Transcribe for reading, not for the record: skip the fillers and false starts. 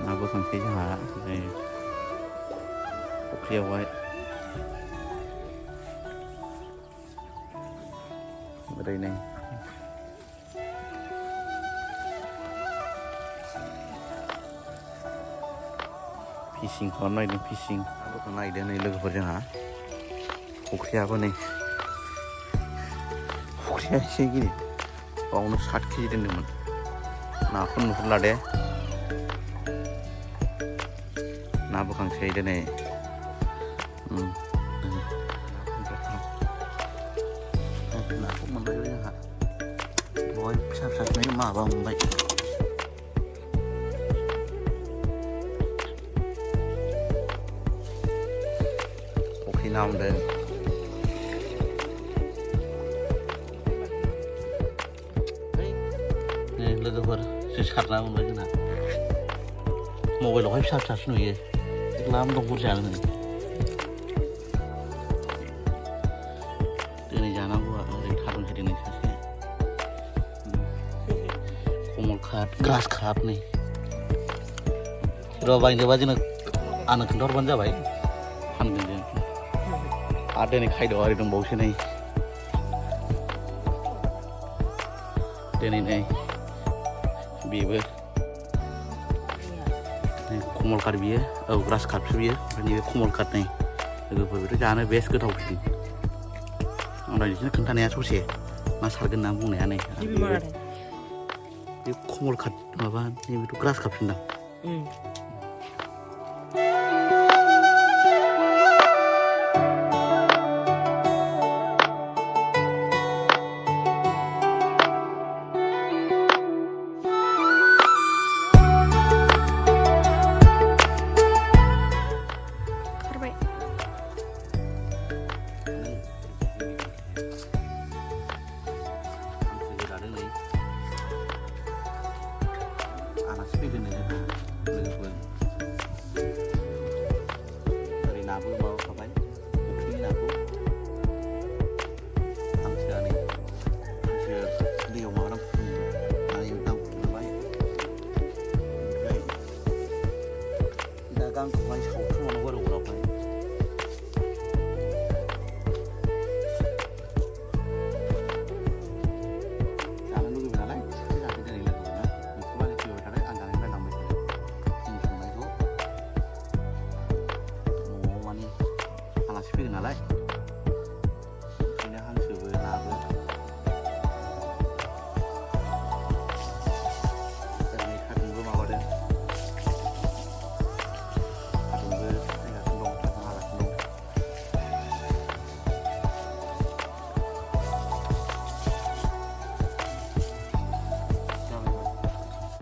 ना बोखांसै जोंहा नै फुख्रियावहाय ओरै नै फिसिं खालामनो नागिरदों फिसिं ना बोखांनो नागिरदों नै लोगोफोर जोंहा फुख्रियाबो नै फुख्रिया एसे गिदिर बावनो 60 केजि दोन्दोंमोन नाखौ नुहुरला दे ना बोखांसै दिनै नाखौ मोनबाय जोंहा बहाय फिसा फिसा माबा मोनबाय फुख्रि ना मोनदों लोगोफोर जों सारना मोनबाय जोंना मबाइलावहाय फिसा फिसासो नुयो लाम दं बुरजायानो होनो दिनै जानांगौआ ओरै थारुन होदों नै सासे कमल काट ग्रास काप नै सोरबा बायनोबा जोंनो आंनो खोन्थाहरबानो जाबाय फानगोन जों आरो दिनै खायदाव आरि दंबावोसो नै दिनै नै बेबो कमल काट बियो औ ग्रास काटसो बियो ओमफ्राय नैबे कमल काट नै लोगोफोर बेथ' जानो बेस्ट गोथावसिन आं दहाय बिदिनो खोन्थानाया ससे ना सारगोन होनना बुंनाया नै बे कमल काट माबा नैबेथ' ग्रास काटसोदां आलासि फैगोन जोंहा लोगोफोर ओरै नाबो माबाखाबाय फुख्रिनि नाखौ हांसोआ नै हांसो दैयाव माबाना दावखोबाय ओमफ्राय दा गांखौहाय सावथुमनांगौ आरो उनावहाय फैगोन नालाय